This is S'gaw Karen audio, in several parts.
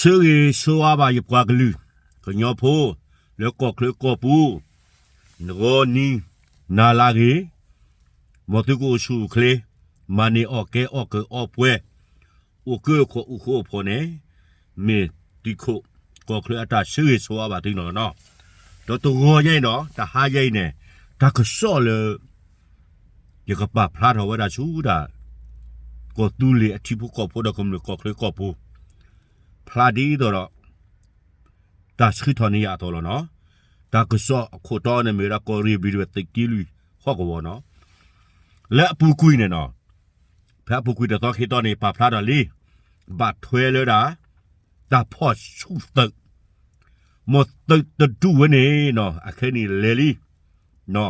ဆၢဂ့ၤဆၢဝါဘၣ်ယပှၤကလုာ် ကညီဖိ လၢကီၢ်ချၢကီၢ်ပူၤ, နဂီၤနံၤ နၤလၢအဂ့ၤ, မ်သုကအိၣ်ဆူၣ်အိၣ်ချ့, မၤန့ၢ်အီၣ်ကဲအီၣ်ကၢၤအီပှဲၤ, အိၣ်ကၢအိၣ်ခိးအိၣ်ဃူအိၣ်ဖိးန့ၣ်, မ့ၢ်သုးခိၣ် ကီၢ်ချၢအတၢ်ဆၢဂ့ၤဆၢဝါဘၣ်သုန့ၣ်လီၤနီၤ. ဒီးတဂီၤညါအံၤနီၤ တဟါညါအံၤန့ၣ် တၢ်ကစီၣ်လၢ ယကပာ်ဖျါထီၣ်ဝဲဒၣ်ဆူတၢ် ကီၢ်သူလ့ၤအထံဖိကီၢ်ဖိဒီးကမျၢၢ်ကီၢ်ချၢကီၢ်ပူၤ ဖျါဒ်သိးဒီး တၢ်ဆှၢထီၣ်န့ၢ်ယၤအသိးလီၤနီၤ. တၢ်ကစီၣ်အခိၣ်တီန့ၣ်မ့ၢ်ဝဲဒၣ်ကီၢ်ရ့ၣ်ဘျံၤဒဝဲၣ်သုးက့လွံၢ်ဟီၣ်ကဝီၤနီၤ. လၢအပူၤကွံာ်န့ၣ်နီၤ ဖဲအပူၤကွံာ်တသီခံသီန့ၣ် ပာ်ဖျါထီၣ်လံ ဘၣ်ထွဲလၢဒၣ် တၢ်ဖီၣ်ဆူၣ်သုး မ်သုးတဒူၣ်ဝဲန့ၣ်နီၤ အခဲအံၤန့ၣ်လဲၤလံ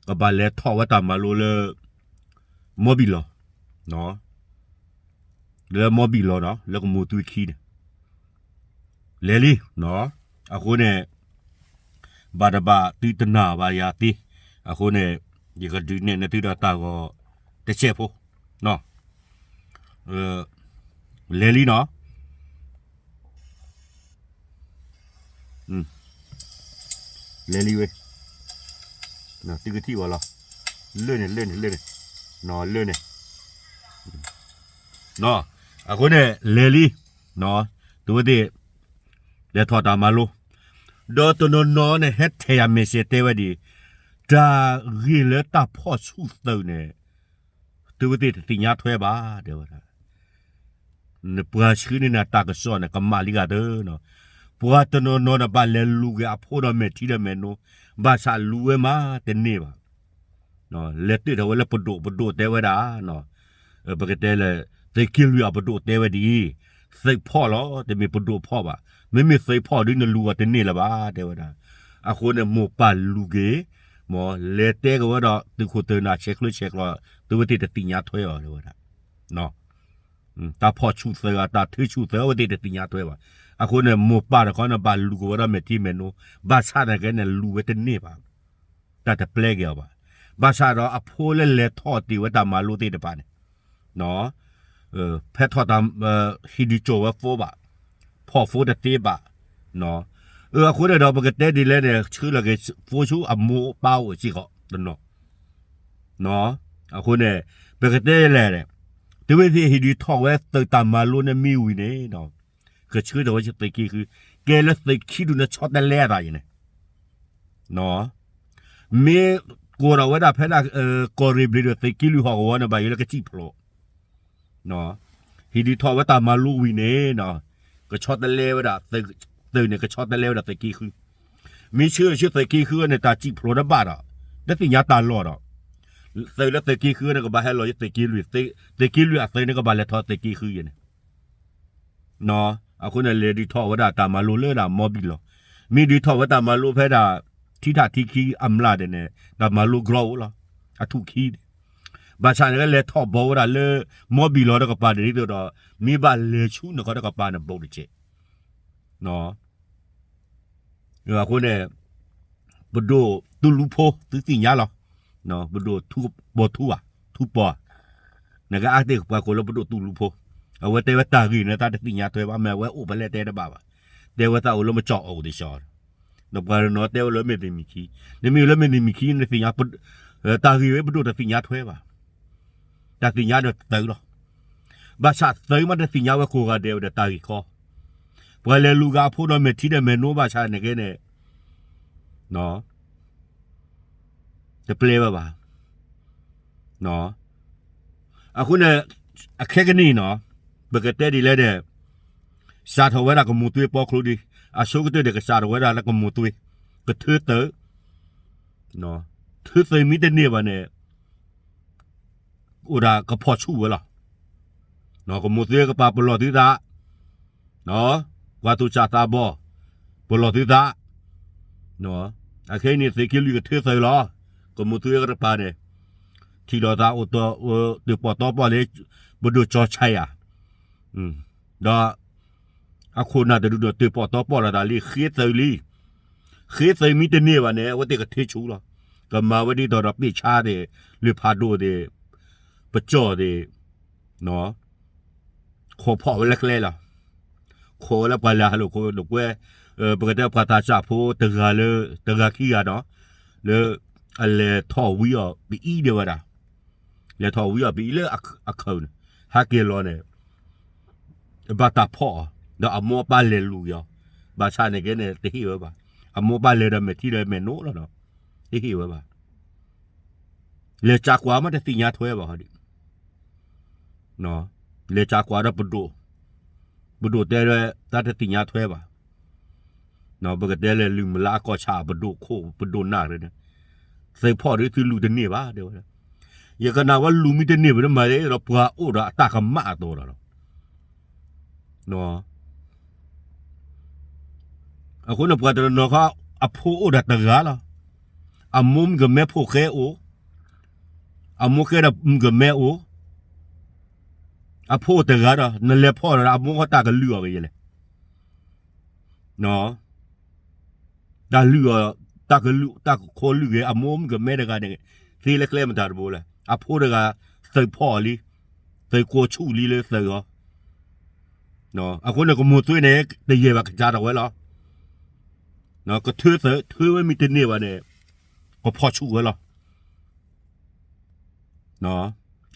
ကဘၣ်လဲၤထီၣ်ဝဲတၢ်မၤလိလၢ မီဘံၣ်လီၤ လၢမီဘံၣ်လီၤနီၤ လၢကမိၢ်သွ့ခံန့ၣ် လဲၤလံနီၤ. အဃိန့ၣ် ဘၣ်တဘၣ်သုတနာ်ဘၣ်ယၤသ့, အဃိန့ၣ် ယကဒုးနဲၣ်န့ၢ်သုဒီးတၢ်ဂီၤတစဲးဖိ လဲၤလံနီၤ. လဲၤလံဝဲ, သုကထံၣ်ဘၣ်လီၤ. လၢန့ၣ် လၢန့ၣ် လၢန့ၣ်, လၢန့ၣ်, အဃိန့ၣ် လဲၤလံ, သုဝဲသ့ၣ် လဲၤထီၣ်တၢ်မၤလိ, ဒီးတနီၤနီၤန့ၣ် ဟဲထဲးယၤ message တဲဝဲဒ်အံၤ, တၢ်ဂ့ၢ်လၢတၢ်ဖီၣ်ဆူၣ်သုးန့ၣ် သုဝဲသ့ၣ်တသ့ၣ်ညါထွဲဘၣ် တဲဝဲဒၣ်. နပှၤဆှၢန့ၢ်နၤတၢ်ကစီၣ်န့ၣ် ကမၣ်လံဂၤတၢ်နီၤ. ပှၤတနီၤနီၤန့ၣ် ဘၣ်လဲၤလူၤက့ၤအဖိဒီးမဲာ်ထံဒီးမဲာ်နိ, ဘၣ်ဆၣ်လူၤဝဲမးတန့ၢ်ဘၣ်. လဲၤတ့ၢ်ထီၣ်ဝဲလၢပဒိၣ်, ပဒိၣ်တဲဝဲဒၣ်, ပကတဲလၢ သုးက့လွံၢ်အပဒိၣ်တဲဝဲဒ်အံၤ, သုးဖီၣ်လီၤ, တမ့ၢ်ပဒိၣ်ဖီၣ်ဘၣ်. မ့မ့ၢ်သုးဖီၣ်ဒ်န့ၣ် လူၤအီၤတန့ၢ်လၢၤဘၣ် တဲဝဲဒၣ်. အဃိန့ၣ် မိၢ်ပၢ်လူၤက့ၤ, မ်လဲၤတဲက့ၤဝဲဒီးသုးခိၣ်သုးနၢ်ဆဲးကျၢဆဲးကျိး, သုဝဲသ့ၣ်တသ့ၣ်ညါထွဲအီၤ တဲဝဲဒၣ်. တၢ်ဖီၣ်ဆူၣ်သုး တၢ်ထုးဆူၣ်သုး အဝဲသ့ၣ်တသ့ၣ်ညါထွဲဘၣ်. အဃိန့ၣ် မိၢ်ပၢ်တခီန့ၣ် ဘၣ်လူၤက့ၤဝဲဒီးမဲာ်ထံမဲာ်နိ, ဘၣ်ဆၣ်သနာ်က့န့ၣ် လူၤဝဲတန့ၢ်ဘၣ်. တၢ်တပျဲက့ၤအီၤဘၣ်. ဘၣ်ဆၣ်ဒီးအဖိလၢလဲၤထီၣ်တ့ၢ်ဝဲတၢ်မၤလိသ့ၣ်တဖၣ်န့ၣ် ဖဲထီၣ်တၢ် ဟ့ၣ်ဒုးကၠီၣ်ဝဲ phone ဘၣ်, ဖီၣ် phone တသ့ဘၣ်. အဃိန့ၣ်ဒီး ပကတဲဒ်လဲၣ်န့ၣ် ဆှၢလီၤက့ၤ phone ဆူအမိၢ်အပၢ်အိၣ်စ့ၢ်ကီးတနီၤ. အဃိန့ၣ် ပကတဲလဲၣ်န့ၣ် သုဝဲသ့ၣ်ဟ့ၣ်ဒုးထီၣ်ဝဲသုးတၢ်မၤလိန့ၣ်မ့ၢ်ဝံၤန့ၣ် ကဆှၢထီၣ်ဝဲဆူသုးက့ဃု, ကဲလၢသုးက့ဃုဒုးန့ၣ် ဆီတလဲအသးယဲန့ၣ် မ့ၢ်ကိးထီၣ်ဝဲဒၣ်ဖဲဒၣ် ကီၢ်ရ့ၣ်ဘျံၤဒီးသုးက့လွံၢ်ဟီၣ်ကဝီၤန့ၣ် ဘၣ်ယိၣ်လၢကစံၣ်ဖျိး, ဟ့ၣ်ဒုးထီၣ်ဝဲတၢ်မၤလိဝံၤန့ၣ် ကဆီတလဲဝဲဒၣ် သုးန့ၣ် ကဆီတလဲဝဲဒၣ်သုးက့ဃု. မ့ၢ်ဆှၢဆူသုးက့ဃုန့ၣ် တၢ်စံၣ်ဖျိးတဘၣ်ဒီး တသ့ၣ်ညါတၢ်လီၢ်ဒီး သုးလၢသုးက့ဃုန့ၣ် ကဘၣ်ဟဲလီၤယသုးက့လွံၢ်, သုးက့လွံၢ်အသုးန့ၣ် ကဘၣ်လဲၤထီၣ်သုးက့ဃုယဲန့ၣ် အဃိန့ၣ် လဲၤဒုးထီၣ်ဝဲဒၣ်တၢ်မၤလိလၢဒၣ်မီဘံၣ်လီၤ. မ့ၢ်ဒုးထီၣ်ဝဲတၢ်မၤလိဖဲဒၣ် ထံထးထံခံအမျၢ်ဒဲးန့ၣ် တၢ်မၤလိကြီအိၣ်လီၤ. အထူၣ်ခံန့ၣ် ဘၣ်ဆၣ်န့ၣ် လဲၤထီၣ်ဘီဝဲဒၣ်လၢ မီဘံၣ်လီၤတကပၤန့ၣ် ဒ်သိးဒီး မ့ၢ်ဘၣ်လဲၤဆူနကီၢ်တကပၤန့ၣ် ဘူးတကဲး အဃိန့ၣ် ပဒိၣ်တူၢ်လူၤဖိ သုသ့ၣ်ညါလီၤ. ပဒိၣ်ထူပီၤထူဧါ, ထူပီၤဧါ, နကအါတ့ၢ်ပှၤကိးလၢပဒိၣ်တူၢ်လူၤဖိ, အဝဲတဲဝဲတၢ်ဂ့ၢ်န့ၣ် တၢ်တသ့ၣ်ညါထွဲဘၣ်, မ့ၢ်အဝဲအိၣ်ဖဲလဲၣ်တဲတဘၣ်ဘၣ်, တဲဝဲသးအိၣ်လၢမကၠီၣ်အီၣ်ကသ့ၣ်ဆီ, ဒီးပှၤတနီၤတဲဝဲလၢမ့ၢ်သုးမုၢ်ခံ, နမ့ၢ်လၢမ့ၢ်သုးမုၢ်ခံ နသ့ၣ်ညါ, တၢ်ဂ့ၢ်ဝဲပဒိၣ်တသ့ၣ်ညါထွဲဘၣ်. တၢ်သ့ၣ်ညါဒီးသုးလီၤ. ဘၣ်ဆၣ်သုးမးတသ့ၣ်ညါဝဲကိးဂၤဒဲးဝဲဒီးတၢ်ဂ့ၢ်ခီ, ပှၤလဲၤလူၤက့ၤအဖိဒီးမဲာ်ထံဒီးမဲာ်နိဘၣ်ဆၣ်န့ၣ်ကဲန့ၣ် တပျဲဝဲဘၣ်. အဃိန့ၣ် အခဲကနံၣ်အံၤနီၤ ပကတဲဒ်လဲၣ်ဒီး စးထီၣ်ဝဲဒၣ်ကမိၢ်သွ့ပီချိဒံး, အဆိကတၢၢ်ဒီးကစးထီၣ်ဝဲဒၣ်လၢကမိၢ်သွ့, ကထၢသုး, ထၢသုးမ့ၢ်တန့ၢ်ဘၣ်န့ၣ် အိၣ်ဒၣ်ကဖီၣ်ဆူၣ်ဝဲလီၤ. ကမိၢ်သွ့ကပၤပလီၢ်သုသး, ပှၤသူၣ်စၢ်သးဘီၣ် ပလီၢ်သုသး, အခဲအံၤန့ၣ် သုးက့လွံၢ်ကထၢသုးလီၤ. ကမိၢ်သွ့ကပၤန့ၣ် ထံၣ်လိာ်သးအိၣ်တၢ်ပတီၢ်ပီၢ်လၢ ပဒိၣ်ကၠီဆဲးယၤ, ဒီး အခိၣ်နၢ်တဒူၣ်ဒီးတၢ်ပတီၢ်ပီၢ်လိာ်သးလံ ဃ့သုးလံ. ဃ့သုးမ့ၢ်တန့ၢ်ဘၣ်န့ၣ် အဝဲသ့ၣ်ကထၢဆူၣ်လီၤ. ကမၤဝဲဒ်သိးဒီးပ့ၢ်ဆါသ့ၣ်, လၢၢ်ဖးဒိၣ်သ့ၣ်, ပကၠီၣ်သ့ၣ်, ခိးဖီၣ်ဝဲလၢကျဲလီၤ. ခိးဝဲလၢပှၤလဲၤဟးလိာ်ခိၣ်လိာ်ကွဲ, ပကတဲပှၤသးစၢ်ဖိတဂၤလၢ တဂၤခံဂၤဒီး လၢ အလဲၤထီၣ်ဝံအီၤပအံၤဒဲးဝဲဒၣ်, လဲၤထီၣ်ဝံအီၤပအံၤလၢအခၢးန့ၣ်, ဟဲက့ၤလီၤန့ၣ် ဘၣ်တၢ်ဖီၣ်အီၤ, ဒီးအမိၢ်အပၢ်လဲၤလူၤက့ၤအီၤ, ဘၣ်ဆၣ်န့ၣ်ကဲန့ၣ် တဟ့ၣ်ဝဲဘၣ်. အမိၢ်ပၢ်လဲၤဒီးမဲာ်ထံဒီးမဲာ်နိဒီး တဟ့ၣ်ဝဲဘၣ်. လဲၤကးကွၢ်မးတသ့ၣ်ညါထွဲဘၣ်ဟီဒ်, လဲၤကးကွၢ်ဒီးပဒိၣ်, ပဒိၣ်တဲဝဲ တၢ်တသ့ၣ်ညါထွဲဘၣ်. ပကတဲလဲၤလုၢ်မလါအကီၢ်ဆၣ် ပဒိၣ်ခိၣ်ပဒိၣ်နၢ်ရၢန့ၣ်, သုးဖီၣ်ဒီးသုလူၤတန့ၢ်ဘၣ် တဲဝဲ. ယကနၣ်ဝဲလူၤမ့ၢ်တန့ၢ်ဘၣ်ဒီးမၤဒီးပှၤအိၣ်ဒီးအတၢ်ကမၣ်အသိးလီၤ. အဃိန့ၣ်ပှၤတနီၤခီ အဖိအိၣ်ဒီးတဂၤလီၤ. အမိၢ်မုၣ်ကမဲဖိဃဲအိၣ်, အမိၢ်ဃဲဒီးမုၣ်ကမဲအိၣ်, အဖိအိၣ်တဂၤဒီး နလဲၤဖီၣ်ဒီးအမိၢ်ဃီ တၢ်ကလုၢ်အီၤကယဲလဲၣ်. တၢ်လုၢ်အီၤ, တၢ်ကလုၢ်, တၢ်ကခိးလုၢ်ဂ့ၤ အမိၢ်မုၣ်ကမဲတဂၤန့ၣ် သ့လၢကျဲမတၤတဘိလဲၣ်. အဖိတဂၤ သုးဖီၣ်အီၤလံ, သုးကိးဆူၣ်လံလၢသုးအီၤ. အဃိန့ၣ်ကမိၢ်သွ့န့ၣ် တယဲၢ်ဘၣ်ကစၢ်ထီၣ်ဝဲလီၤ. ကထၢသုး, ထၢဝဲမ့ၢ်တန့ၢ်ဘၣ်န့ၣ် ကဖီၣ်ဆူၣ်ဝဲလီၤ.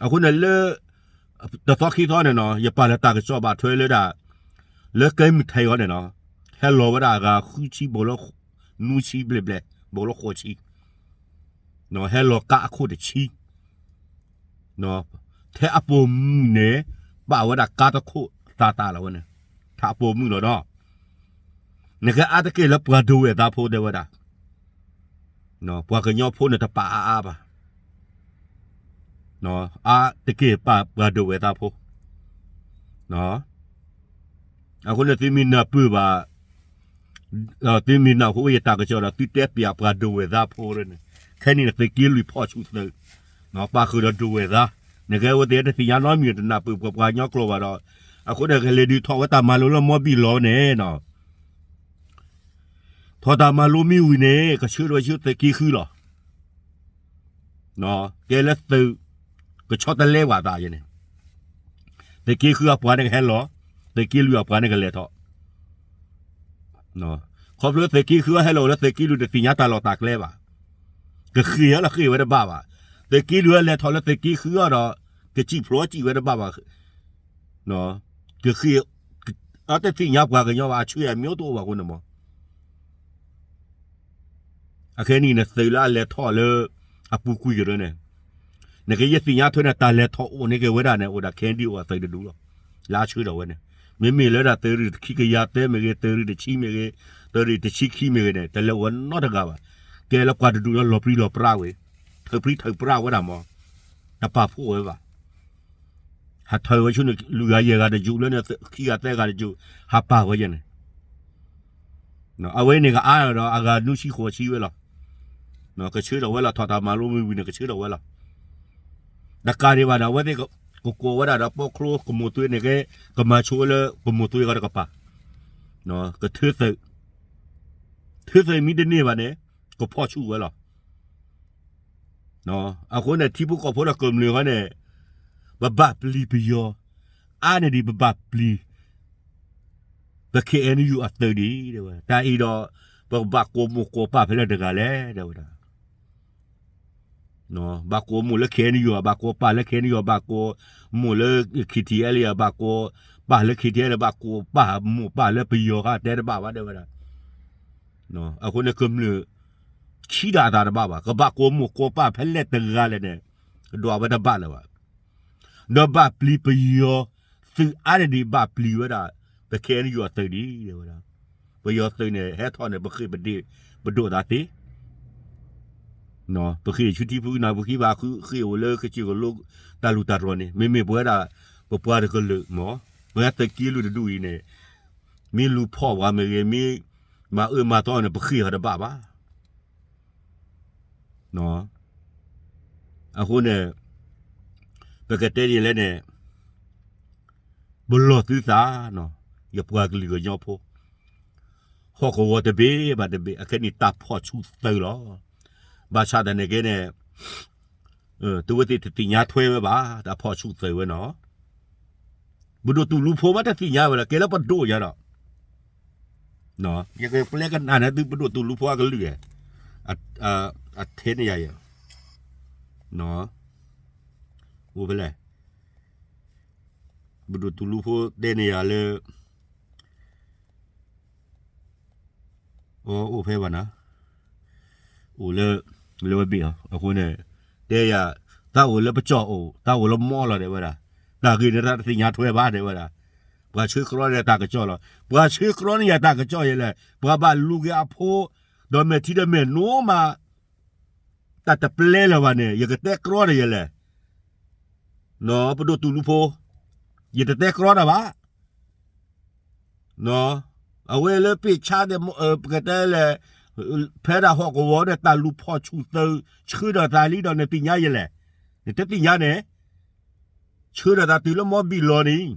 အဃိန့ၣ်လၢ တသီခံသီန့ၣ်နီၤ ယပာ်လီၤတၢ်ကစီၣ်ဘၣ်ထွဲလၢဒၣ် လၢကဲမုၢ်ထဲးအီၤန့ၣ်နီၤ ဟဲလီၤဝဲဒၣ်အဂၤဃုဆံ ဘူးလၢ နွံဆံဘျဲၣ်ဘျဲၣ် ဘူးလၢဃိးဆံ, ဟဲလီၤကါအခိၣ်တဆံ, ထဲအပိာ်မုၣ်န့ၣ် ပာ်ဝဲဒၣ်ကါတခိၣ်သးသးလီၤဝဲန့ၣ်, ထဲအပိာ်မုၣ်လီၤနီၤ. နကဲအါတက့ၢ်လၢပှၤဒိးဝဲၢ်သးဖိတဲဝဲဒၣ် ပှၤကညီဖိန့ၣ်တပာ်အါအါဘၣ်, အါတက့ၢ်ပာ်ပှၤဒိးဝဲၢ်သးဖိ. အဃိန့ၣ်သုမ့ၢ်နၢ်ပၢၢ်ဘၣ်, သုမ့ၢ်နၢ်ဟူဝဲယတၢ်ကစီၣ်ဒီး သုတဲပၠးပှၤဒိးဝဲၢ်သးဖိန့ၣ်, ခဲနံၣ်န့ၣ် သုးက့လွံၢ်ဖီၣ်ဆူၣ်သုး, ပာ်ဃုာ်ဒီးဒိးဝဲၢ်သး, နကဲဝဲသ့ၣ်တသ့ၣ်ညါနီတမံၤ တနၢ်ပၢၢ်ပှၤပှၤကညီကျိာ်ဘၣ်ဒီး, အဃိန့ၣ် ကလဲၤဒုးထီၣ်ဝဲတၢ်မၤလိလၢမီဘံၣ်လီၤန့ၣ်နီၤ ထီၣ်တၢ်မၤလိမ့ၢ်ဝံၤန့ၣ် ကဆှၢထီၣ်ဝဲဆူသုးက့ဃုလီၤ. ကဲလၢသုး ကဆီတလဲဝဲသးယဲန့ၣ်, သုးက့ဃုအပှၤန့ၣ်ကဟဲလီၤ, သုးက့လွံၢ်အပှၤန့ၣ်ကလဲၤထီၣ်. ခီဖျိသုးက့ဃုအဟဲလီၤအိၣ်လၢသုးက့လွံၢ်တသ့ၣ်ညါတၢ်လီၢ်တၢ်ကျဲဘၣ်, ကဃ့ၢ်အီၤလီၤဃ့ၢ်ဝဲတဘၣ်ဘၣ်. သုးက့လွံၢ်အလဲၤထီၣ်လၢသုးက့ဃုအီၤဒီး ကစံၣ်ဖျိစံၣ်ဝဲတဘၣ်ဘၣ်. ကဃ့ၢ်, အတသ့ၣ်ညါပှၤကညီဘၣ် အဆွေမျိုးတအိၣ်ဘၣ်အဃိန့ၣ်မး အခဲနံၣ်န့ၣ် သုးလၢအလဲၤထီၣ်လၢ အပူၤကွံာ်ကရၢန့ၣ်, နကယဲၢ်သ့ၣ်ညါထွဲန့ၣ် တၢ်လဲၤထီၣ်အိၣ်န့ၢ်က့ၤဝဲဒၣ်န့ၣ် အိၣ်ဒၣ် ခဲအံၤဒံး အိၣ်အသုးတဒူလီၤ. လၢအဆှၢထီၣ်ဝဲန့ၣ်, မ့မ့ၢ်လၢဒၣ်သုးရ့ၣ်တခံကယၤသၢမ့ၢ်ဂ့ၤ, သုးရ့ၣ်တဆံမ့ၢ်ဂ့ၤ, သုးရ့ၣ်တဆံခံမ့ၢ်ဂ့ၤန့ၣ် တလဲၤအိၣ်ဝဲနီတဂၤဘၣ်. ကဲလၢပှၤတဒူၣ်လၢလီၤပြံလီၤပြါဝဲ, ထုးပြံထုးပြါဝဲဒၣ်မး, တပာ်ဖှိၣ်ဝဲဘၣ်. ဟးထုးဝဲဆူန့ၣ် လွံၢ်ဂၤယဲၢ်ဂၤတယုၢ်လၢန့ၣ် ခံဂၤသၢဂၤတယုၢ် ဟးပာ်ဝဲယဲန့ၣ် အဝဲန့ၣ်ကအါဒီးအဂၤနွံဆံဃိးဆံဝဲလီၤ. ကဆှၢထီၣ်ဝဲလီၤ ထီၣ်တၢ်မၤလိမ့ၢ်ဝံၤန့ၣ် ကဆှၢထီၣ်ဝဲလီၤ. တကးဒံးဘၣ်ဒီး အဝဲသ့ၣ်ကကိးဝဲဒၣ်ဒီးပိာ်ကျိကမိၢ်သွ့န့ၣ်က့ ကမၤဆိဝဲလၢကမိၢ်သွ့ဂၤတကပၤ, ကထၢသုး, ထၢသုးမ့ၢ်တန့ၢ်ဘၣ်န့ၣ် ကဖီၣ်ဆူၣ်ဝဲလီၤ. အဃိန့ၣ် ထံဖိကီၢ်ဖိဒီးကမျၢၢ်ဃီန့ၣ် ပဘၣ်ပျံၤပယီၤ, အါန့ၢ်ဒံးပဘၣ်ပျံၤ ပ ခ့ၣ်အဲၣ်ယူၣ် အသုးဒံး တဲဝဲ. တၢ်အံၤဒီး ပကဘၣ်ကိးမိၢ်ကိးပၢ်ဖဲလဲၣ်တဂၤလဲၣ် တဲဝဲဒၣ်. ဘၣ်ကိးမိၢ်လၢ ခ့ၣ်အဲၣ်ယူၣ် ဘၣ်ကိးပၢ်လၢ ခ့ၣ်အဲၣ်ယူၣ် ဘၣ်ကိးမိၢ်လၢ ခ့ၣ်ထံၣ်အဲၣ်လၢ ဘၣ်ကိးပၢ်လၢ ခ့ၣ်ထံၣ်အဲၣ်လၢ ဘၣ်ကိးပၢ်မိၢ်ပၢ်လၢပယီၤဃီ တဲတဘၣ်ဘၣ် တဲဝဲဒၣ်. အဃိန့ၣ် ကမျၢၢ် ဆံးဒၣ်အသးတဘၣ်ဘၣ်. ကဘၣ်ကိးမိၢ်ကိးပၢ်ဖဲလဲၣ်တဂၤလဲၣ်န့ၣ် ကဒွးဝဲတဘၣ်လၢၤဘၣ်. ဒီးဘၣ်ပျံၤပယီၤသုးအါန့ၢ်ဒံး ဘၣ်ပျံၤဝဲဒၣ် ပ ခ့ၣ်အဲၣ်ယူၣ် အသုးဒံး တဲဝဲဒၣ်. ပယီၤသုးန့ၣ် ဟဲထီၣ်န့ၣ် ပဃ့ၢ်ပဒ့ၣ်ပဒိၣ်သးသ့ ပဃ့ၢ်ဆူထံဖုနၢ်ပူၤခံဘၣ် ဃ့ၢ်အိၣ်လၢကစၢၢ်ကလိ တၢ်လူၢ်တၢ်တြီၤန့ၣ် မ့မ့ၢ်ပဝဲဒၣ် ပပှၤတကလုာ်မး ပဝဲသုးက့လွံၢ်တဒူၣ်အံၤန့ၣ် မ့ၢ်လူၤဖီၣ်ပှၤမ့ၢ်ဂ့ၤ မ့ၢ်မၤအၢမၤသီန့ၣ် ပဃ့ၢ်အီၤတဘၣ်ဘၣ်. အဃိန့ၣ် ပကတဲဒ်လဲၣ်န့ၣ် ပလီၢ်သုသး ယပှၤကလုာ်ကညီဖိ ဟီၣ်ကဝီၤတဘ့ၣ်ဘၣ်တဘ့ၣ် အခဲနံၣ်တၢ်ဖီၣ်ဆူၣ်သုးလီၤ. ဘၣ်ဆၣ်သနာ်က့န့ၣ် သုဝဲသ့ၣ်တသ့ၣ်ညါထွဲဝဲဘၣ် တၢ်ဖီၣ်ဆူၣ်သုးဝဲနီၤ. ပဒိၣ်တူၢ်လူၤဖိမးတသ့ၣ်ညါဝဲလီၤ ကဲလၢပဒိၣ်ညါဒီး ယကပျဲကနၣ်န့ၣ်သုပဒိၣ်တူၢ်လူၤဖိအကလုၢ်, အထဲန့ၣ်ယၤယဲ, အိၣ်ဖဲလဲၣ်, ပဒိၣ်တူၢ်လူၤဖိတဲန့ၢ်ယၤလၢ အိၣ်ဖဲဘၣ်နၤ, အိၣ်လၢ လၢဝဲဘ့ၣ်အီၤ အဃိန့ၣ် တဲယၤ, တၢ်အိၣ်လၢပကၠီၣ်အိၣ် တၢ်အိၣ်လၢမီၢ်လီၤတဲဝဲဒၣ်, တၢ်ဂ့ၢ်န့ၣ်တၢ်တသ့ၣ်ညါထွဲဘၣ်တဲဝဲဒၣ်, ပှၤဆှၢကြီန့ၢ်ယၤတၢ်ကစီၣ်လီၤ, ပှၤဆှၢကြီန့ၢ်ယၤတၢ်ကစီၣ်ယဲလဲၣ်, ပှၤဘၣ်လူၤက့ၤအဖိ, ဒီးမဲာ်ထံဒီးမဲာ်နိမး, တၢ်တပျဲလၢၤဘၣ်န့ၣ် ယကတဲကြီဒီးယဲလဲၣ် ပဒိၣ်တူၢ်လူၤဖိ, ယတတဲကြီတၢ်ဘၣ်, အဝဲလၢပ့ၢ်ဆါဒီး ပကတဲလဲၣ်, ဖဲဒၣ်ဟီၣ်ကဝီၤန့ၣ် တၢ်လူၤဖီၣ်ဆူၣ်သုး ဆှၢဒီးသးလံဒီးနသ့ၣ်ညါယဲလဲၣ်, နတသ့ၣ်ညါန့ၣ်, ဆှၢဒီးသးတုၤလၢမီဘံၣ်လီၤန့ၣ်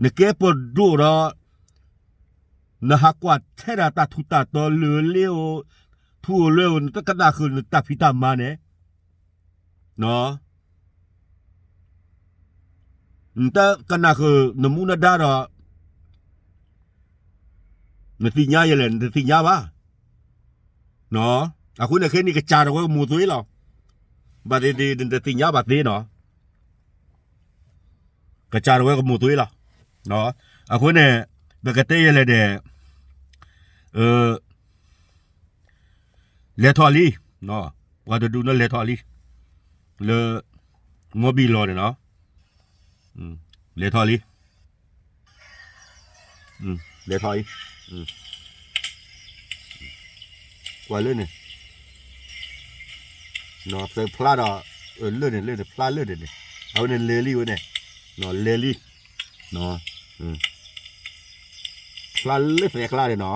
နကဲပဒိၣ်ဒီး နဟးကွၢ်ထဲဒၣ်တၢ်ထူးတၢ်တီၤလၢလ့အိၣ်, ထူအိၣ်လွဲအိၣ် နတကနၣ်ဃုာ်နတၢ်ဖံးတၢ်မၤန့ၣ်, နတကနၣ်ဃုာ်နမူနဒါဒီး နသ့ၣ်ညါယဲလဲၣ် နတသ့ၣ်ညါဘၣ်. အဃိန့ၣ်ခဲနံၣ်ကစၢ်တဝဲကမိၣ်သွ့လီၤ. ဘၣ်သ့ၣ်သ့ၣ် နတသ့ၣ်ညါဘၣ်သ့နီၤ. ကစၢ်တဝဲကမိၣ်သွ့လီၤ. အဃိန့ၣ် ပကတဲယဲလဲၣ်ဒီး လဲၤထီၣ်လံ, ပှၤတဒူၣ်န့ၣ်လဲၤထီၣ်လံ, လၢ မီဘံၣ်လီၤန့ၣ်နီၤ, လဲၤထီၣ်လံ, လဲၤထီၣ်လံ, ကွၢ်လၢန့ၣ်, သုးဖျါဒီး လၢန့ၣ် လၢန့ၣ် ဖျါလၢန့ၣ်န့ၣ်, အဝဲန့ၣ်လဲၤလံဝဲန့ၣ်, လဲၤလံ, ဖျါလၢသုးအကျါန့ၣ်နီၤ,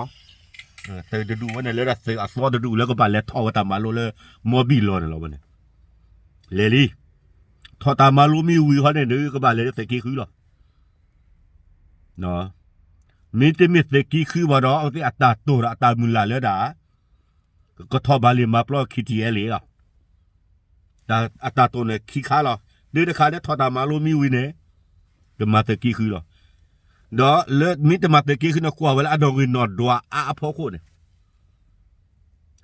သုးတဒူၣ်ဝဲန့ၣ် လၢဒၣ်သုးအသီတဒူၣ်လၢကဘၣ်လဲၤထီၣ်ဝဲတၢ်မၤလိလၢ မီဘံၣ်လီၤန့ၣ်လီၤဝဲန့ၣ်, လဲၤလံ, ထီၣ်တၢ်မၤလိမ့ၢ်ဝံၤဃီန့ၣ် ဒုးကဘၣ်လဲၤလၢသုးက့ဃုလီၤ. မ့တမ့ၢ်သုးက့ဃုဘၣ်ဒီး အဝဲသ့ၣ်အတၢ်တိာ်ဒီးအတၢ်မုၢ်လၢ်လၢဒၣ် ကထီၣ်ဘၣ်လံာ်မၤပျီ ခံထံၣ်အဲလ့ၣ်လီၤ. အတၢ်တိာ်န့ၣ်ခံခါလီၤ. ဒုးတခါလၢထီၣ်တၢ်မၤလိမ့ၢ်ဝံၤန့ၣ် ကမၤသုးက့ဃုလီၤ. ဒီးလၢမ့ၢ်တမၤသုးက့ဃုန့ၣ် ကွၢ်ဝဲလၢအနီၣ်ဂံၢ်နီၣ်ဒွးအါအဖီခိၣ်န့ၣ်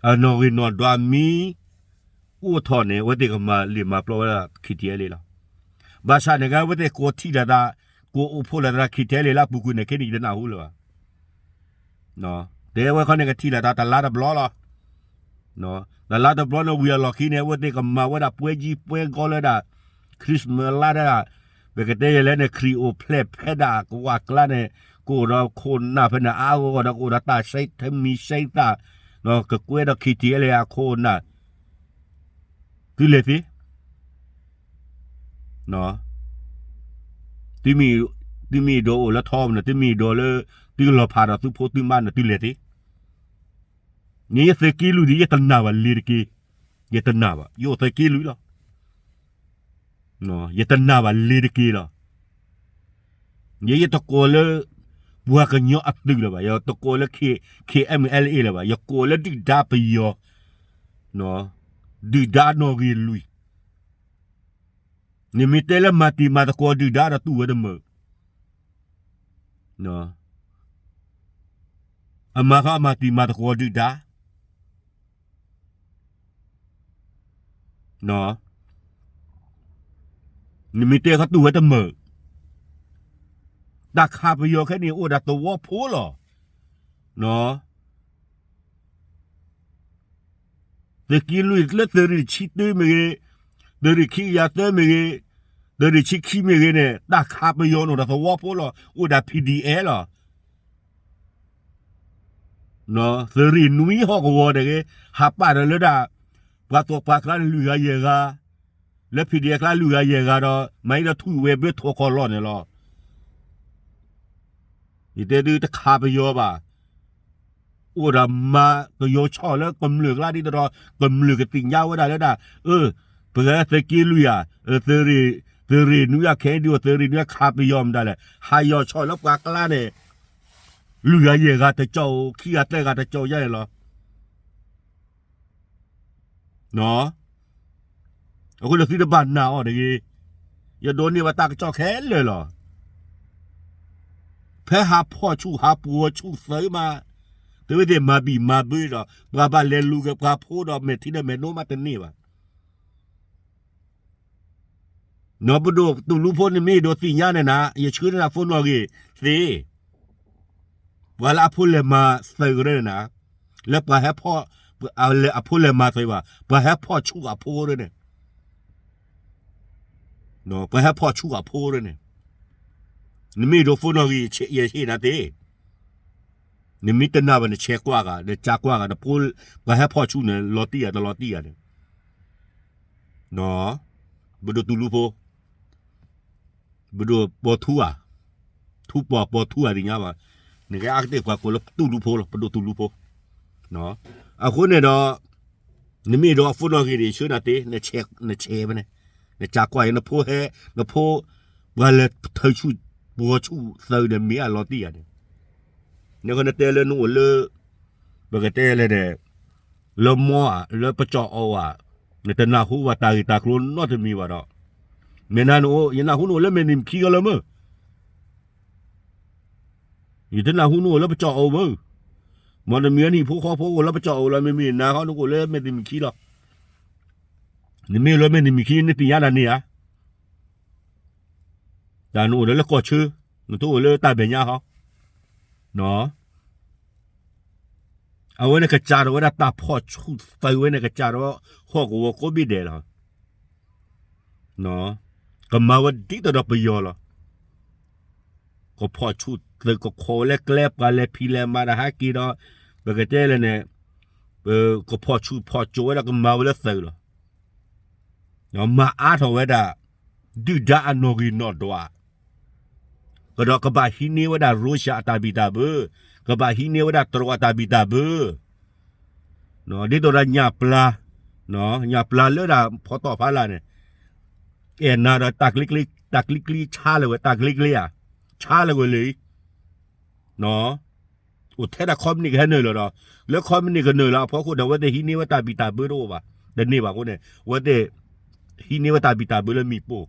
အနီၣ်ဂံၢ်နီၣ်ဒွးမ့ၢ်အိၣ်ထီၣ်န့ၣ် အဝဲသ့ၣ်ကမၤလံာ်မၤပျီဝဲဒၣ် ခံထံၣ်အဲလ့ၣ်လီၤ. ဘၣ်ဆၣ်န့ၣ်ကဲ အဝဲသ့ၣ်ကိးထံၣ်လိာ်သး, ကိးအိၣ်ဖှိၣ်လိာ်သး ခံထံၣ်အဲလ့ၣ်လၢအပူၤကွံာ်န့ၣ် ခဲနံၣ်ယတနၢ်ဟူလၢၤဘၣ်. တဲဝဲခီန့ၣ် ကထံၣ်လိာ်သးတလါတဘျီလီၤ. တလါတဘျီန့ၣ် ဝံၤအလီၢ်ခံန့ၣ် အဝဲသ့ၣ်ကမၤဝဲဒၣ်ပွဲကြီးပွဲကြီးလၢဒၣ် Christmas လါဒၣ်, ပကတဲယဲလဲၣ်န့ၣ် ခရံာ်အိၣ်ဖျဲၣ်ဖဲဒၣ်ကဝၢ်ကျါန့ၣ် ကအိၣ်ဒီးခိၣ်နၢ်ဖဲန့ၣ် အါအါဂီၢ်ဂီၢ်ဒီး ကအိၣ်ဒီးတၢ်ဆဲးထမံၤဆဲးသၣ်, ကကွဲဒီး ခံထံၣ်အဲလ့ၣ်အခိၣ်နၢ်, သုလဲၤသ့ သုမ့ၢ်, သုမ့ၢ်ဒိးအိၣ်လၢထီမနုၤ, သုမ့ၢ်ဒိးလၢ သုလီၤဖးဒီးသုဖိသုမါန့ၣ် သုလဲၤသ့. န့ၣ်ယသုးက့လွံၢ်ဒ် ယတနာ်ဘၣ်လ့ၤတက့ၢ်. ယတနာ်ဘၣ်, ယအိၣ်သုးက့လွံၢ်လီၤ. ယတနာ်ဘၣ်လ့ၤတက့ၢ်လီၤ. ယဲယတကိးလၢ ပှၤကညီအသုးလၢၤဘၣ်, ယတကိးလၢ K-, KNLA လၢၤဘၣ်, ယကိးလၢဒုၣ်ဒါပယီၤ, ဒုၣ်ဒါနီၣ်ဂံၢ်လွံၢ်. နမ့ၢ်တဲလၢမၤတံၤမၤသကိးဒုၣ်ဒါဒီးတူၢ်ဝဲတမုာ်, အမၤဃီအမၤတံၤမၤသကိးဒုၣ်ဒါ, နမ့ၢ်တဲခီတူၢ်ဝဲတမုာ်, တၢ်ခးပယီၤခဲန့ၣ်အိၣ်ဒၣ်သဝီဖိလီၤ. သုးက့လွံၢ်လၢသုးရ့ၣ်တဆံတၢမ့ၢ်ဂ့ၤ, သုးရ့ၣ်ခံကယၤသၢမ့ၢ်ဂ့ၤ, သုးရ့ၣ်ဆံခံမ့ၢ်ဂ့ၤန့ၣ် တၢ်ခးပယီၤန့ၣ်အိၣ်ဒၣ်သဝီဖိလီၤ, အိၣ်ဒၣ် P D F လီၤ. သုးရ့ၣ်နွံဟီၣ်ကဝီၤတဂ့ၤ, ဟးပာ်ဒီးလၢဒၣ် ပှၤသီၣ်ပှၤကျါန့ၣ် လွံၢ်ဂၤယဲၢ်ဂၤ, လၢ P D F ကျါလွံၢ်ဂၤယဲၢ်ဂၤဒီး မၤအံၤဒီးထူၣ်ဝဲဘၢထိၣ်ခီၣ်လီၢ်န့ၣ်လီၤ. ယတဲသုတခးပယီၤဘၣ်, အိၣ်ဒၣ်မၤပယီၤဆီၣ်လၢကမျၢၢ်ကျါဒ်သိးဒီး ကမျၢၢ်ကသ့ၣ်ညါဝဲဒၣ်လၢဒၣ်, အၢ, ပှၤသုးက့လွံၢ်ဧါ, သုးရ့ၣ်, သုးရ့ၣ်နွံဧါ ခဲအံၤဒ်သိး သုးရ့ၣ်နွံဧါ ခးပယီၤမတၤလဲၣ်, ဟးယီၤဆီၣ်လၢပှၤကျါန့ၣ် လွံၢ်ဂၤယဲၢ်ဂၤတကၠီၣ်အိၣ်, ခံဂၤသၢဂၤတကၠီၣ်ယါန့ၣ်လီၤ. အဃိန့ၣ်သုတဘၣ်နာ်အီၤတဂ့ၤ, ယဒိးန့ၢ်ဘၣ်တၢ်ကစီၣ်ခဲလၢာ်လီၤ. ဖဲဟးဖီၣ်ဆူၣ်ဟးပှီၤဆူၣ်သုးမး, သုဝဲသ့ၣ်မၤဘံၣ်မၤဘၢဒီး ပှၤဘၣ်လဲၤလူၤက့ၤပှၤဖိဒီးမဲာ်ထံဒီးမဲာ်နိမးတန့ၢ်ဘၣ်. နီၢ်ပဒိၣ်တူၢ်လူဖိန့ၣ်မ့ၢ်ဒိးသ့ၣ်ညါန့ၣ်နၤ, ယဆှၢန့ၢ်နၤဖိနီၣ်ဂံၢ်သ့, ပှၤလၢအဖိလဲၤမၤသုးကရၢန့ၣ်နၤ, လၢပှၤဟဲဖီၣ်, အဖိလဲၤမၤသုးဘၣ်, ပှၤဟဲဖီၣ်ဆူၣ်အဖိရၢန့ၣ်, ပှၤဟဲဖီၣ်ဆူၣ်အဖိရၢန့ၣ်, နမ့ၢ်ဒိးဖိနီၣ်ဂံၢ်ယဆ့ၣ်နၤသ့, နမ့ၢ်တနာ်ဘၣ်နဆဲးကွၢ်ဂၤ နကၢ်ကွၢ်ဂၤ, ပှၤဟဲဖီၣ်ဆူၣ်န့ၣ် လီၤတံၢ်ဂၤတလီၤတံၢ်ဂၤန့ၣ် ပဒိၣ်တူၢ်လူဖိ, ပဒိၣ်ပီၤထူဧါ, ထူပီၤပီၤထူဧါသ့ၣ်ညါဘၣ်, နကဲအါကတၢၢ်ပှၤကိးလၢတူၢ်လူဖိလီၤ, ပဒိၣ်တူၢ်လူဖိ. အဃိန့ၣ်ဒီး နမ့ၢ်ဒိးအဖိနီၣ်ဂံၢ်န့ၣ် ဆှၢနၤသ့, နဆဲးဖဲန့ၣ်, နကၢ်ကွၢ်အံၤ နဖိဟဲ, နဖိ, ပှၤလဲၤထၢဆူၣ်ပှီၤဆူၣ်သုးန့ၣ် မ့ၢ်အလီၤတံၢ်ဂၤန့ၣ်, နဃိနတဲလၢနအိၣ်လၢ, ပကတဲလဲၣ်န့ၣ် လၢမီဧါ, လၢပကၠီၣ်အီၣ်ဧါ, နတနၢ်ဟူဘၣ်တၢ်ဂ့ၢ်တၢ်ကျိၤနီတမံၤဘၣ်ဒီး, မ့ၢ်နၤနအိၣ်, ယနၢ်ဟူနအိၣ်လၢမဲာ်နံၤမုၢ်ခံဂီၤလၢမုၢ်, ယတနၢ်ဟူနအိၣ်လၢပကၠီၣ်အီၣ်မုၢ်, မ်နမံၤနဟံၣ်ဖိဃီဖိအိၣ်လၢပကၠီၣ်အီၣ်လီၤ, မ့မ့ၢ်နၤဃီနကအိၣ်လၢမဲာ်နံၤမုၢ်ခံလီၤ, နမ့ၢ်လၢမဲာ်နံၤမုၢ်ခံ နသ့ၣ်ညါတၢ်န့ၣ်ဧါ တၢ်နအိၣ်ဒီးလၢကီၢ်ဆၢ, နတအိၣ်လၢတၢ်မဲာ်ညါဟီ, အဝဲန့ၣ်ကစၢ်ဒီးဝဲဒၣ်တၢ်ဖီၣ်ဆူၣ်သုးဝဲန့ၣ် ကစၢ်ဒီးဟီၣ်ကဝီၤကိးဘ့ၣ်ဒဲးလီၤ. ကမၤဝဲဒ်သိးဒီးပယီၤလီၤ. ကဖီၣ်ဆူၣ်သုး ကခိးဝဲလၢကျဲ ပှၤလဲၤဖံးလဲၤမၤတၢ်ဟဲက့ၤဒီး ပကတဲလဲၣ်န့ၣ် ကဖီၣ်ဆူၣ်ဖီၣ်စိးဝဲဒၣ် ကမၤဝဲလၢသုးလီၤ. မၤအါထီၣ်ဝဲဒၣ် ဒုၣ်ဒါအနီၣ်ဂံၢ်နီၣ်ဒွး ကဒီးကဘၣ်ဟံးန့ၢ်ဝဲဒၣ် Russia အတၢ်ဘံၣ်တၢ်ဘၢ, ကဘၣ်ဟံးန့ၢ်ဝဲဒၣ်တရူးအတၢ်ဘံၣ်တၢ်ဘၢ, ဒ်သိးဒီးညၣ်ပျၢ်, ညၣ်ပျၢ်လၢဒၣ်ဖီတီၣ်ဖီလာ်န့ၣ်, အဲၣ်နၤဒီးတၢ်ကျ့ကျ့, တၢ်ကျ့ကျ့ဆါလၢၤဝဲ, တၢ်ကျ့ကျ့ဧါ, ဆါလၢၤဝဲလံ အိၣ်ထဲဒၣ်ခီပနံၣ်ကဟဲနုာ်လီၤဒီး လၢခီပနံၣ်ကနုာ်လီၤအဖီခိၣ်ဒီး အဝဲသ့ၣ်ဟံးန့ၢ်ဝဲတၢ်ဘံၣ်တၢ်ဘၢတအိၣ်ဘၣ်, တန့ၢ်ဘၣ်အဃိန့ၣ် အဝဲသ့ၣ်ဟံးန့ၢ်ဝဲတၢ်ဘံၣ်တၢ်ဘၢလၢမ့ၣ်ပိၢ်,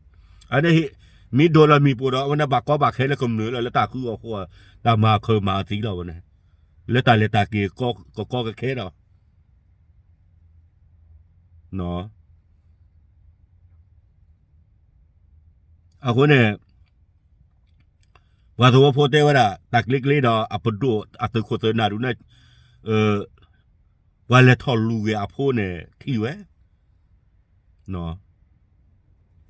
အန့ၣ် မ့ၢ်ဒိးလီၤမ့ၣ်ပိၢ်ဒီး အဝဲန့ၣ်ဘၣ်ကီဘၣ်ခဲလၢကမျၢၢ်လၢ လၢတၢ်ဃုအီၣ်ဃီ တၢ်မၤခၢၣ်မၤသံလီၤဝဲန့ၣ်, လၢတၢ်လဲၤတၢ်က့ၤကကီကခဲဒီး အဃိန့ၣ် ပှၤသဝီဖိတဲဝဲဒၣ် တၢ်ကျ့ကျ့ဒီးအပဒိၣ်အသုးခိၣ်သုးနၢ်ဒုးန့ၣ် ပှၤလဲၤထီၣ်လူၤဂ့ၤအဖိန့ၣ်ထံၣ်ဝဲ,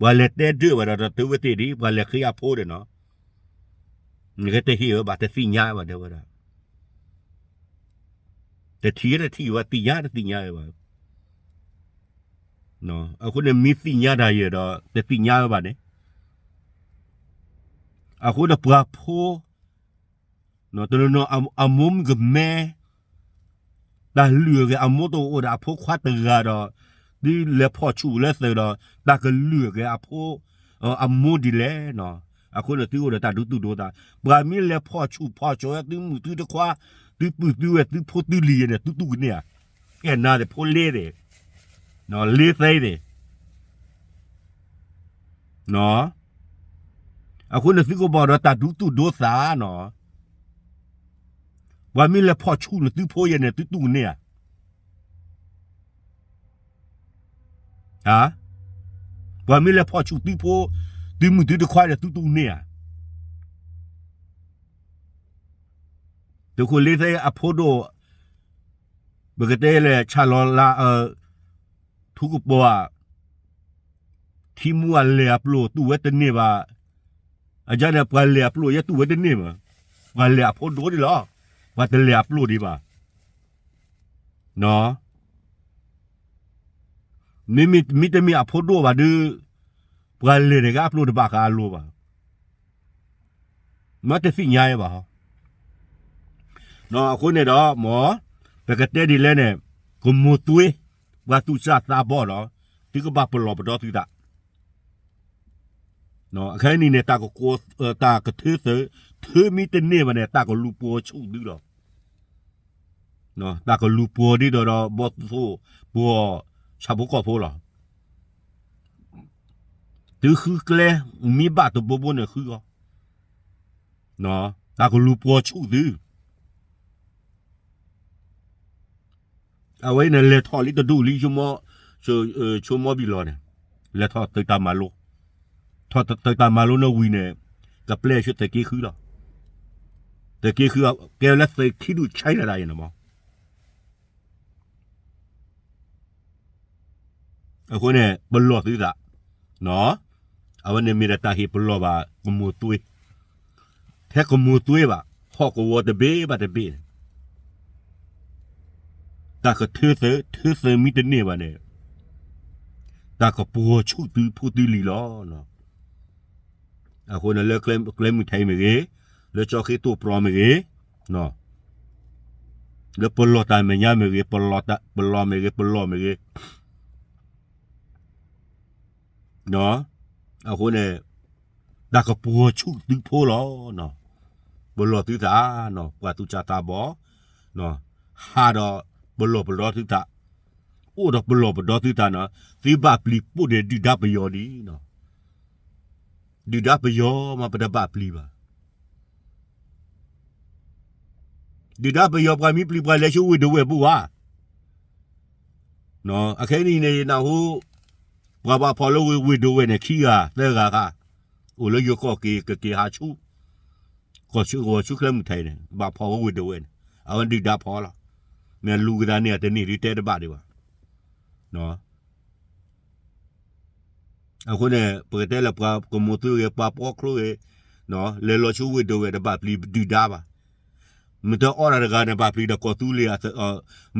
ပှၤလဲၤတဲဒၢးဝဲဒီး တၢ်တုၤဝဲသ့ၣ်ဒံး ပှၤလဲၤဃ့အဖိဒီးနီၤ, နကတဟ့ၣ်ဝဲဘၣ် တသ့ၣ်ညါဝဲဘၣ် တဲဝဲဒၣ်, တထံၣ်တထံၣ်ဝဲ သ့ၣ်ညါတသ့ၣ်ညါဝဲဘၣ်. အဃိန့ၣ် မ့ၢ်သ့ၣ်ညါတၢ်ယဲၢ်ဒီး တသ့ၣ်ညါဝဲဘၣ်န့ၣ်, အဃိန့ၣ်ပှၤဖိ တနီၤနီၤအမိၢ်မုၣ်ကမဲ တၢ်လုၢ်အဂ့ၤအမိၢ်တအိၣ်ဒီးအဖိခွါတဂၤဒီး သုလဲၤဖီၣ်ဆူၣ်လၢသုးဒီး တၢ်ကလုၢ်အဂ့ၤအဖိ အမိၢ်ဒ်လဲၣ်နီၤ. အဃိန့ၣ်သုအိၣ်ဒီးတၢ်ဒူသူၣ်ဒိသး, ပှၤမ့ၢ်လဲၤဖီၣ်ဆူၣ်ဖီၣ်စိးဝဲသုမုၣ်သုတခွါ, သုပုၢ်သုဝဲၢ်သုဖိသုလံၤယဲန့ၣ် သုတူၢ်ကန့ၢ်ဧါ, အဲၣ်နၤသ့ၣ်ဖိလ့သ့ၣ်, လ့သ့သ့ၣ် အဃိန့ၣ်သုကဘၣ်ဒီးတၢ်ဒူသူၣ်ဒိသးနီၤ. ပှၤမ့ၢ်လဲၤဖီၣ်ဆူၣ်န့ၣ် သုဖိယဲန့ၣ် သုတူၢ်ကန့ၢ်ဧါ. ပှၤမ့ၢ်လဲၤဖီၣ်ဆူၣ်သုဖိ, သုမုၣ်သုတခွါန့ၣ် သုတူၢ်ကန့ၢ်ဧါ. သုးခိၣ်လ့သ့အဖိဒိၣ်, ပကတဲလဲၣ် ဆၣ်လီၤလါ, ထူကပီၤဧါ, ထံမူအလဲၤအပျိၢ်တူၢ်ဝဲတန့ၢ်ဘၣ်. အန့ၣ် ပှၤလဲၤအပျိၢ်ယဲတူၢ်ဝဲတန့ၢ်ဘၣ်. ပှၤလဲၤအဖိဒိၣ်ဒံးလီၤ. ပှၤတလဲၤအပျိၢ်ဒံးဘၣ်. မ့မ့ၢ်တမ့ၢ်အဖိဒိၣ်ဘၣ်ဒီး ပှၤလဲၤန့ၣ်က့ၤအပျိၢ်တဘၣ်ဃးအလိၤဘၣ်. မ့ၢ်တသ့ၣ်ညါအီၤဘၣ်ဟီ. အဃိန့ၣ်ဒီး မ်ပကတဲဒ်လဲၣ်န့ၣ် ကမိၢ်သွ့ ပှၤသူၣ်စၢ်သးဘီၣ်ဒီး သုကဘၣ်ပလီၢ်ပဒီသုသး. အခဲအံၤန့ၣ် တၢ်ကထၢသုး, ထၢမ့ၢ်တန့ၢ်ဘၣ်န့ၣ် တၢ်ကလူၤပှီၤဆူၣ်သုလီၤ. တၢ်ကလူၤပှီၤဒ်သိးဒီး ဘီၣ်သိၣ်ပှီၤ ဆၣ်ဖိကီၢ်ဖိလီၤ. သုဃုကျဲ မ့ၢ်ဘၣ်တဘိဘိန့ၣ်ဃုအီၤ. တၢ်ကလူၤပိာ်ဆူၣ်သု အဝဲန့ၣ် လဲၤထီၣ်လံတဒူၣ်လံ ဆိကမိၣ်ဘံၣ်လီၤန့ၣ်, လဲၤထီၣ်သုးတၢ်မၤလိ, ထီၣ်သုးတၢ်မၤလိန့ၣ်ဝံၤန့ၣ် ကပျဲဆူသုးက့ဃုလီၤ. သုးက့ဃု ကဲဝဲလၢသုးခံဒူၣ်ဆဲးတၢ်ဒၣ်အံၤန့ၣ်မး. အဃိန့ၣ် ပလီၢ်သုသး, အဝဲန့ၣ်မ့ၢ်ဒီးတၢ်ဟ့ၣ်ပလီၢ်ဘၣ်ကမိၢ်သွ့, ထဲကမိၢ်သွ့ဘၣ် ဟီၣ်ကဝီၤတဘ့ၣ်ဘၣ်တဘ့ၣ်န့ၣ် တၢ်ကထၢသုး ထၢသုးမ့ၢ်တန့ၢ်ဘၣ်န့ၣ် တၢ်ကပှီၤဆူၣ်သုဖိသုလံၤလီၤ. အဃိန့ၣ်လၢကျဲမုၢ်ထံမ့ၢ်ဂ့ၤ, လၢကၠီဃ့တိၢ်ပြီမ့ၢ်ဂ့ၤ, လၢပလီၢ်တၢ်မဲာ်ညါမ့ၢ်ဂ့ၤ, ပလီၢ်မ့ၢ်ဂ့ၤ, ပလီၢ်မ့ၢ်ဂ့ၤ, အဃိန့ၣ် တၢ်ကပှီၤဆူၣ်သုဖိလီၤ. ပလီၢ်သုသး, ပှၤသူၣ်စၢ်သးဘီၣ်, ဟးဒီးပလီၢ်ပဒီသုသး, အိၣ်ဒီးပလီၢ်ပဒီသုသးန့ၣ်, သုဘၣ်ပျံၤပိၢ်ဒီးဒုၣ်ဒါပယီၤဒ်, ဒုၣ်ဒါပယီၤမး ပတဘၣ်ပျံၤဘၣ်. ဒုၣ်ဒါပယီၤပှၤမ့ၢ်ပျံၤပှၤလဲၤဆူဝ့ၢ်ဒဝဲၢ်ပူၤဧါ. အခဲအံၤန့ၣ် နၢ်ဟူ ပှၤဘၣ်ဖီၣ်လၢဝ့ၢ်ဒဝဲၢ်န့ၣ် ခံဂၤသၢဂၤဧါ, အိၣ်လၢယိၤကီၢ်က့ၤ ကက့ၤဟးဆူ ကီၢ်ဆူ ကီၢ်ဆူချၢမုၢ်ထံန့ၣ် ဘၣ်ဖီၣ်ဝဲဝ့ၢ်ဒဝဲၢ်န့ၣ် အဝဲဒုၣ်ဒါဖီၣ်လီၤ. မ့ၢ်လူၤကသးန့ၢ်အတန့ၢ်ဒ်တဲတဘၣ်ဒံးဘၣ်. အဃိန့ၣ် ပကတဲလၢပှၤကမိၢ်သွ့ဂ့ၤ ပှၤပိာ်ချိဂ့ၤ, လဲၤလီၤဆူဝ့ၢ်ဒဝဲၢ်တဘၣ်ပျံၤဒုၣ်ဒါဘၣ်. မ့ၢ်တအီဒၣ်တဂၤန့ၣ် ဘၣ်ပျံၤဒီးကီၢ်သူလ့ၤ,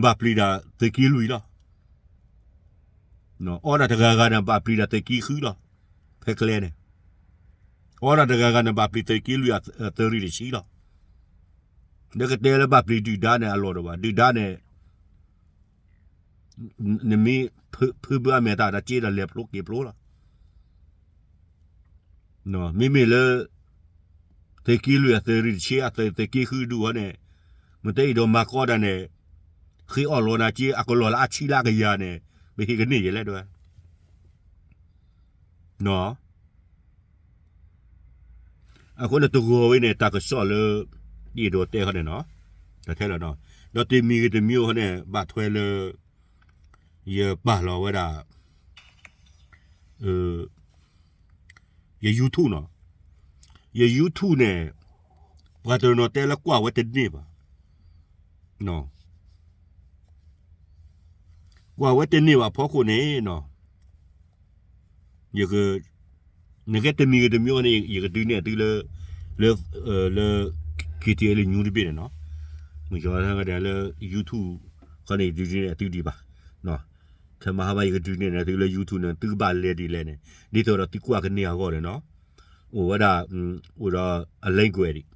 ဘၣ်ပျံၤဒီးသုးက့လွံၢ်လီၤ. အီဒၣ်တဂၤဂၤန့ၣ် ဘၣ်ပျံၤဒီးသုးက့ဃုလီၤ. ဖဲကျဲန့ၣ် အီဒၣ်တဂၤဂၤန့ၣ် ဘၣ်ပျံၤသုးက့လွံၢ်အသုးရ့ၣ်တဆံလီၤ. ဒီးကတဲလၢဘၣ်ပျံၤဒုၣ်ဒါန့ၣ် အလီၢ်တအိၣ်ဘၣ်. ဒုၣ်ဒါန့ၣ် နမ့ၢ်ဖုဘၢအမဲာ်တၢ်ဒီး က့ဒီးလဲၤဖျိက့ၤဖျိလီၤ. မ့မ့ၢ်လၢ သုးက့လွံၢ်အသုးရ့ၣ်တဆံ အသုး သုးက့ဃုဒူၣ်အီၤန့ၣ် မ့ၢ်တအဲၣ်ဒိးမၤကီဒၣ်န့ၣ် ဃ့အီၣ်လီၤနၤက့ အကလီၢ်လၢအဆံလၢအကယၤန့ၣ် ပဟ့ၣ်ကန့ၢ်ယဲလဲၣ်တဲဝဲ. အဃိန့ၣ်တဂီၤဝဲန့ၣ် တၢ်ကစီၣ်လၢ ယအဲၣ်ဒိးတဲခီန့ၣ်နီၤ, တၢ်ထဲလီၤနီၤ, ဒီးတမံၤဂ့ၤတမံၤအိၣ်ခီန့ၣ် ဘၣ်ထွဲလၢ ယပာ်လီၤဝဲဒၣ် ယ YouTube နီၤ, ယ YouTube န့ၣ် ပှၤတနီၤတဲလၢကွၢ်ဝဲတန့ၢ်ဘၣ်, ကွၢ်ဝဲတန့ၢ်ဘၣ်အဖီခိၣ်န့ၣ်နီၤ ယက နကဲတမံၤဂ့ၤတမံၤအိၣ်န့ၣ် ယကဒုးနဲၣ်သုလၢ လၢ လၢ KTLA News တဘ့ၣ်န့ၣ်နီၤ, မ့ၢ်ယီၤလၢ YouTube ခီန့ၣ် ယဒုးနဲၣ်သုဒံးဘၣ်, ခဲမဟါဘၣ်ယကဒုးနဲၣ်သုလၢ YouTube န့ၣ် သုကဘၣ်လဲၤဒ်လဲၣ်န့ၣ် ဒ်သိးဒီးသုကွၢ်ကန့ၢ်အဂီၢ်န့ၣ်နီၤ, အိၣ်ဝဲဒၣ် အိၣ်ဒီးအ language ဒံး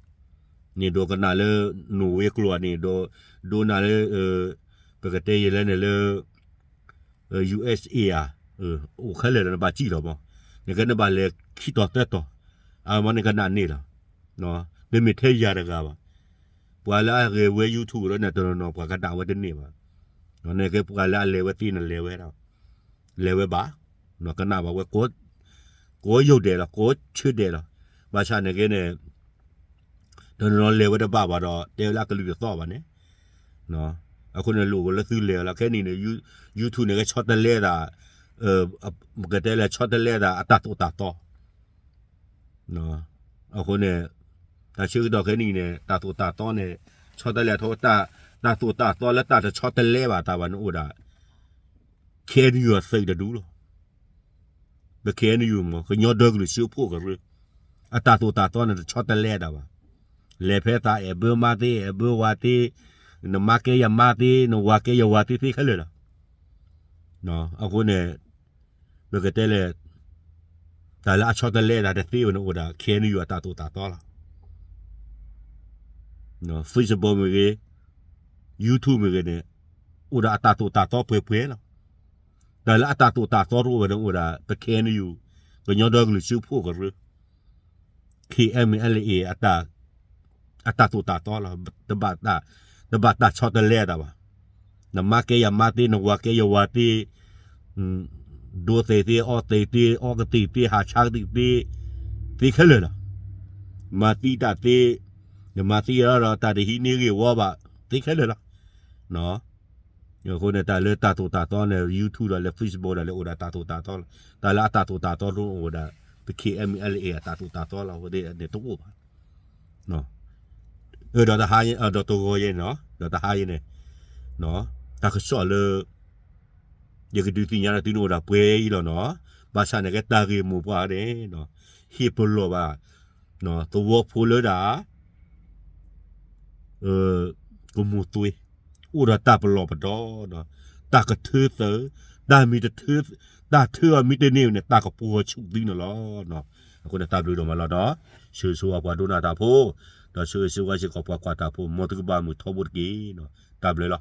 န့ၣ်ဒိကနၣ်လၢ Norway ကျိာ်န့ၣ်ဒီး ဒိကနၣ်လၢ ပကတဲယဲလဲၣ်န့ၣ်လၢ USA ဧါ, အိၣ်ခဲလၢာ်ဒီးနဘၣ်စံၣ်လီၤမး, နကဲနဘၣ်လဲၤခံတီၤသၢတီၤ, အမ့ၢ်နကနၣ်န့ၢ်လီၤ, တမ့ၢ်ထဲယၤတဂၤဘၣ်, ပှၤလၢအဂဲၤဝဲ YouTube ဒီးန့ၣ် တနီၤနီၤ ပှၤကနၣ်ဝဲတန့ၢ်ဘၣ်, နကဲပှၤလၢအလဲၤဝဲသ့န့ၣ် လဲၤဝဲဒၣ်, လဲၤဝဲဘၣ်, ကနၣ်ဘၣ်ဝဲ ကိးယုၢ်ဒဲးလီၤ ကိးဆၢဒဲးလီၤ, ဘၣ်ဆၣ်နကဲန့ၣ် တနီၤနီၤလဲၤဝဲတဘၣ်ဘၣ်ဒီး တဲဝဲလၢအကလုၢ်တသီၣ်ဘၣ်န့ၣ်, အဃိန့ၣ် လိၣ်ကလၢသုလဲၤလီၤခဲနံၣ်န့ၣ် YouTube န့ၣ်ကဆီတလဲသး, ပကတဲလၢဆီတလဲသးအတၢ်သိၣ်တၢ်သီ, အဃိန့ၣ် တၢ်ဆၢကတီၢ်ခဲနံၣ်န့ၣ် တၢ်သိၣ်တၢ်သီန့ၣ် ဆီတလဲအထီ တၢ်သိၣ်တၢ်သီလၢတၢ်တဆီတလဲဘၣ်တၢ်ဘၣ်န့ၣ်အိၣ်ဒၣ် KNU အသုးတဒူၣ်လီၤ. ပ KNU မ့ၢ် ကညီဒီကလုာ်စၢဖှိၣ်ကရၢ, အတၢ်သိၣ်တၢ်သီန့ၣ် တဆီတလဲတၢ်ဘၣ်. လဲၤဖဲသးအဲၣ်ဘၢမါသ့ အဲၣ်ဘၢဝၤသ့, နမါကဲယမါသ့ နဝၤကဲယဝၤသ့သ့ခဲလၢာ်လီၤ. အဃိန့ၣ် ပကတဲလဲၣ် တၢ်လၢအဆီတလဲတၢ်တသ့ဘၣ်န့ၣ်အိၣ်ဒၣ် KNU အတၢ်သိၣ်တၢ်သီလီၤ. Facebook မ့ၢ်ဂ့ၤ, YouTube မ့ၢ်ဂ့ၤန့ၣ် အိၣ်ဒၣ်အတၢ်သိၣ်တၢ်သီပှဲၤပှဲၤလီၤ. တၢ်လၢအတၢ်သိၣ်တၢ်သီတအိၣ်ဘၣ်န့ၣ်အိၣ်ဒၣ် ပ KNU ကညီဒီကလုာ်စၢဖှိၣ်ကရၢ, KNLA အတၢ်သိၣ်တၢ်သီလီၤ. တဘၣ်တၢ်ဆီတလဲတၢ်ဘၣ်. နမါကဲယမါသ့ နဝၤကဲယဝၤသ့, ဒိသ့ၣ်သ့ အီသ့ၣ်သ့ အီကသ့ၣ်သ့ ဟးဆါကသ့ၣ်သ့, သ့ခဲလၢာ်လီၤ. မၤသံတၢ်သ့, နမၤသံအီၤဒီး တၢ်တဟံးန့ၢ်ဂ့ၢ်ဝီဘၣ်သ့ခဲလၢာ်လီၤ. အဃိန့ၣ် တၢ်လၢတၢ်သိၣ်တၢ်သီန့ၣ် YouTube ဒီးလၢ Facebook ဒီးလၢအိၣ်ဒီးတၢ်သိၣ်တၢ်သီလီၤ. တၢ်လၢအတၢ်သိၣ်တၢ်သီတအိၣ်ဒီး ပ K N L A အတၢ်သိၣ်တၢ်သီလီၤ. အဃိန့ၣ်တအိၣ်ဘၣ်. ဒီးတဟါ ဒီးတဂီၤယဲန့ၣ်, ဒီးတဟါယဲန့ၣ်, တၢ်ကစီၣ်လၢ ယကဒုးသ့ၣ်ညါဒီးသုန့ၣ်အိၣ်ဒၣ်ပှဲၤအံၤလီၤနီၤ. ဘၣ်ဆၣ်န့ၣ်ကဲတၢ်ဂ့ၢ်မိၢ်ပှၢ်န့ၣ် ဟ့ၣ်ပလီၢ်ဘၣ် သဝီဖိလၢဒၣ် ကမိၢ်သွ့, အိၣ်ဒီးတၢ်ပလီၢ်ပဒီဒီး တၢ်ကထၢသုး, တၢ်မ့ၢ်တထၢ, တၢ်ထၢအီၤမ့ၢ်တန့ၢ်န့ၣ် တၢ်ကပှီၤဆူၣ်သုန့ၣ်လီၤ. အဃိန့ၣ်တၢ်ဘျုးဒိၣ်မးလီၤဒီး ဆၢဂ့ၤဆၢဝါပှၤဒိကနၣ်တၢ်ဖိ, ဒီးဆၢဂ့ၤဆၢဝါစ့ၢ်ကီးပှၤကွၢ်တၢ်ဖိ မ်သုကဘၣ်မုာ်ထီဘိတက့ၢ်. တၢ်ဘျုးလီၤ.